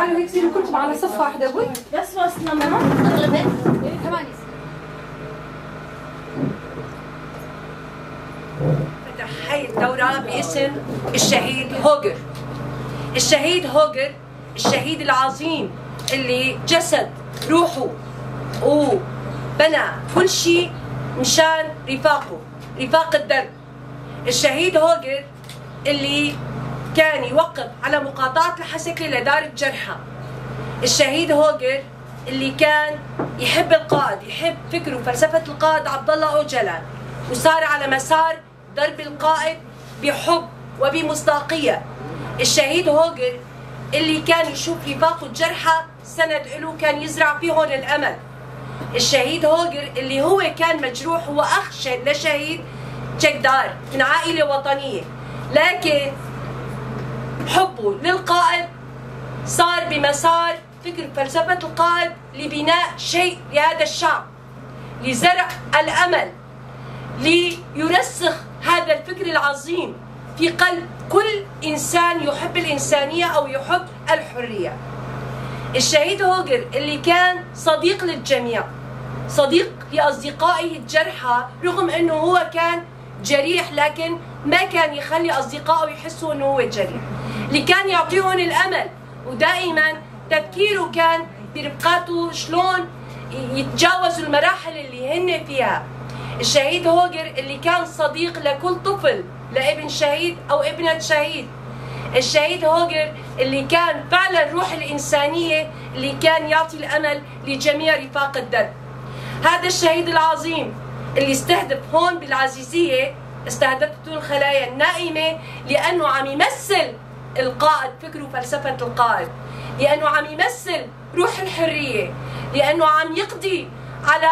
تعالوا هيك صيروا كلكم على صف واحد ابوي. بس وصلنا ماما. كمان فتح هاي الدورة باسم الشهيد هوجر. الشهيد هوجر الشهيد العظيم اللي جسد روحه وبنى كل شيء مشان رفاقه، رفاق الدرب. الشهيد هوجر اللي كان يوقف على مقاطعة الحسكة لدار الجرحى. الشهيد هوجر اللي كان يحب القائد، يحب فكرة وفلسفة القائد عبد الله أوجلان، وصار على مسار درب القائد بحب وبمصداقية. الشهيد هوجر اللي كان يشوف رفاقه الجرحى سند له، كان يزرع فيهم الأمل. الشهيد هوجر اللي هو كان مجروح، هو أخ لشهيد جدار من عائلة وطنية، لكن حبه للقائد صار بمسار فكر فلسفة القائد لبناء شيء لهذا الشعب، لزرع الأمل، ليرسخ هذا الفكر العظيم في قلب كل إنسان يحب الإنسانية أو يحب الحرية. الشهيد هوجر اللي كان صديق للجميع، صديق لأصدقائه الجرحى، رغم أنه هو كان جريح لكن ما كان يخلي أصدقائه يحسوا أنه هو جريح، اللي كان يعطيهم الأمل، ودائما تفكيره كان برفقاته شلون يتجاوزوا المراحل اللي هن فيها. الشهيد هوجر اللي كان صديق لكل طفل، لابن شهيد أو ابنة شهيد. الشهيد هوجر اللي كان فعلا روح الإنسانية، اللي كان يعطي الأمل لجميع رفاق الدرب. هذا الشهيد العظيم اللي استهدف هون بالعزيزية، استهدفته الخلايا النائمة لأنه عم يمثل القائد، فكرة وفلسفة القائد، لأنه عم يمثل روح الحرية، لأنه عم يقضي على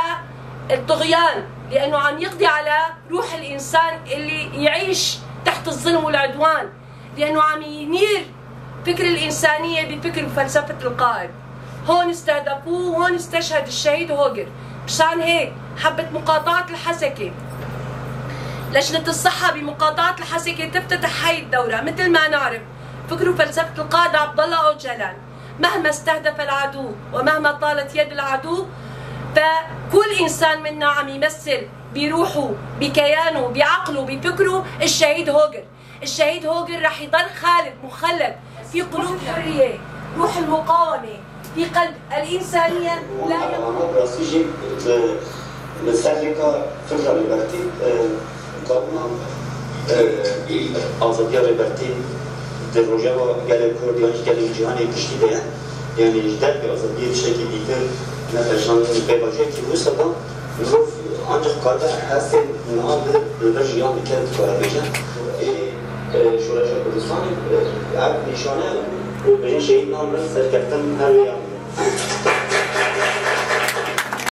الطغيان، لأنه عم يقضي على روح الإنسان اللي يعيش تحت الظلم والعدوان، لأنه عم ينير فكر الإنسانية بفكر وفلسفة القائد. هون استهدفوه، هون استشهد الشهيد هوجر. مشان هيك حبت مقاطعة الحسكة، لجنة الصحة بمقاطعة الحسكة تفتتح هاي الدورة. مثل ما نعرف فكر وفلسفة القائد عبد الله أوجلان، مهما استهدف العدو ومهما طالت يد العدو، فكل إنسان منا عم يمثل بروحه، بكيانه، بعقله، بفكره الشهيد هوجر. الشهيد هوجر رح يضل خالد مخلد في قلوب الحرية، روح المقاومة، في قلب الإنسانية. لا يموت.